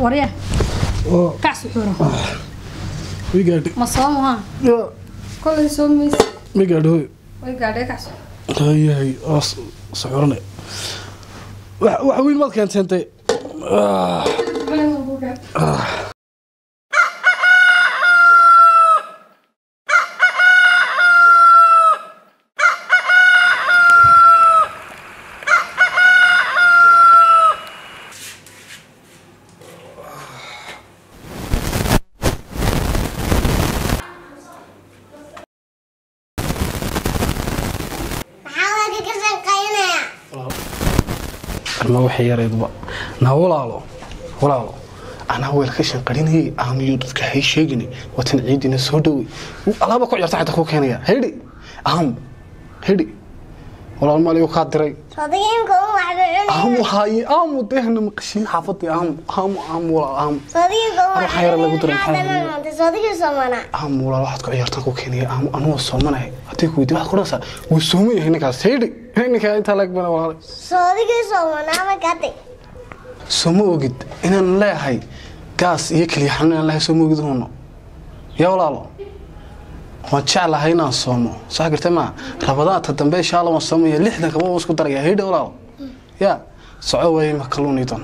Warya. Kac suxuuro. Way gaadhay. Ma soomaha? Ya. Kolay soomaysa. Way gaadhay hooyo. Way gaadhay kac suxuuro. Hayahay, oo suxuuranay. Wax weyn maad keentay. Ma waxay yaraydba na walaalo walaalo anaa weel ka shanqarinayay aamiyo dadka hay sheegin watan ciidina soo dhawey alaaba ku ciyaarta xataa ku keenaya hidhi aam hidhi walaal maaliyo ka diray sadiinka uu wax cunay aam waxay aam dehna maqashin xaafadii aam aam aam walaal aam sadiinka uu wax yar lagu diray sadiinka soomana aam walaal waxaad ku ciyaarta ku keenaya aam anuu soomanahay hadii ku weydiin waxaad ku dhahaysaa wuu sooman yahay ninkaas hidhi ninka inta lag bana walaal sadiinka soomana ma gatay sooma ogid inaan leeyahay gaas iyo kaliya xanuun aan leeyahay sooma ogid hoono yaa walaalo waan jeclahay inaan soomo soo gartay ma rabadaanta dambe insha Allah waan soomaya 60 kaba waan isku daraya hidhi walaalo yaa soco way ma kalluun idan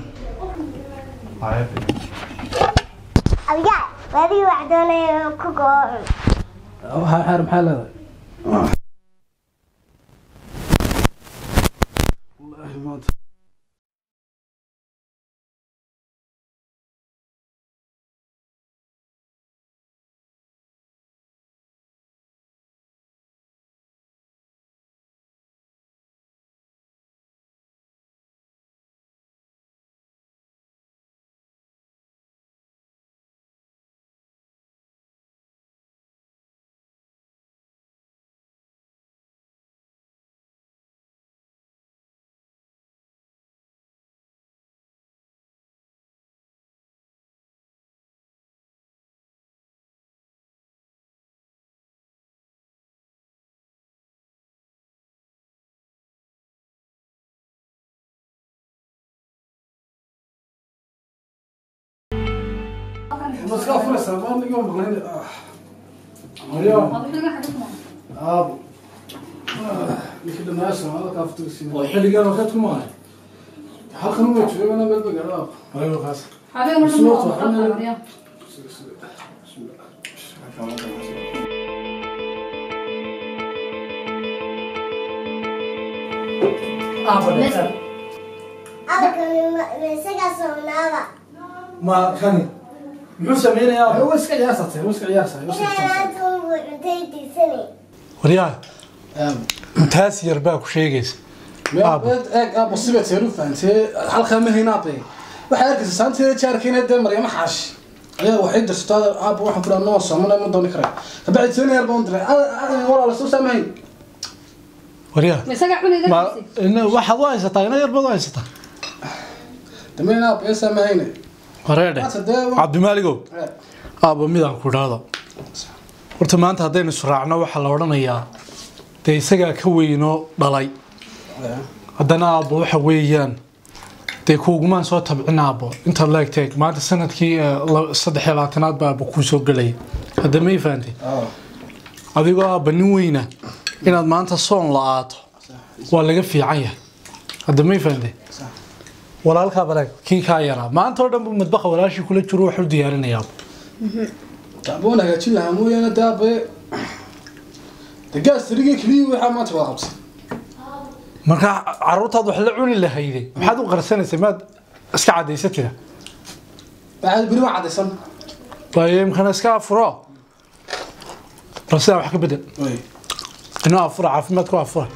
abiga wadi wax doonay ku gool waxa xaar maxaa leedahay wallahi maanta مسكا فرصة ما نقوم بغلين مريم أبو نكد الناس هذا كافتوسي وحلقة وقتكم معي حلقة نوم شوي أنا بلبق أنا أيوة خلاص حبيبي ما كان muxuu sameeyay هو iska ciyaarsaday هو iska ciyaarsaday waryaa intaas yar baa ku sheegaysa eeg aabo siba teeru fahamtay halka ma haynaabay waxay arkaysaa saanteeda jaarkeena dee Maryam xaash ayaa waxay dirsataa aabo waxaan ku dhahnaa soomanay ma dooni karay kabacdi tooni yar baan diray walaal soo sameeyay waryaa isaga cunayda ma waxaad u haysataa ina yar baad u haysataa dameen aabo ee sameeyay wareedhe Cabdimaaligow aabo midaan ku dhaado horta maanta haddaynu israacno waxaa la odhanayaa dee isagaa ka weynoo dhalay haddana aabbo waxa weeyaan dee kuugumaan soo tabcin aabbo intaad la egteeg maanta sanadkii 23aad baa aabbo kuu soo gelaya hadda ma ii fahantay adigoo aabba nin weyna inaad maanta soon la'aato waa laga fiican yahay hadda ma ii fahantay walaalkaa balaag kii kaa yaraa maanta oo dhan buu madbaxa walaashii kula jiro wuxuu diyaarinayaa taaboon hagaajin lahaa mooyaane daabe gaas tarigii kaliya waxaa maanta waa qabsay marka carruurtaad wax la cuni lahayday maxaad u qarsanaysay maad iska cadaysatida waxaad beri waa cadaysan waayo imkana iska afuro bal sidaa wax ka bedel inuu afura caafimaadku afura.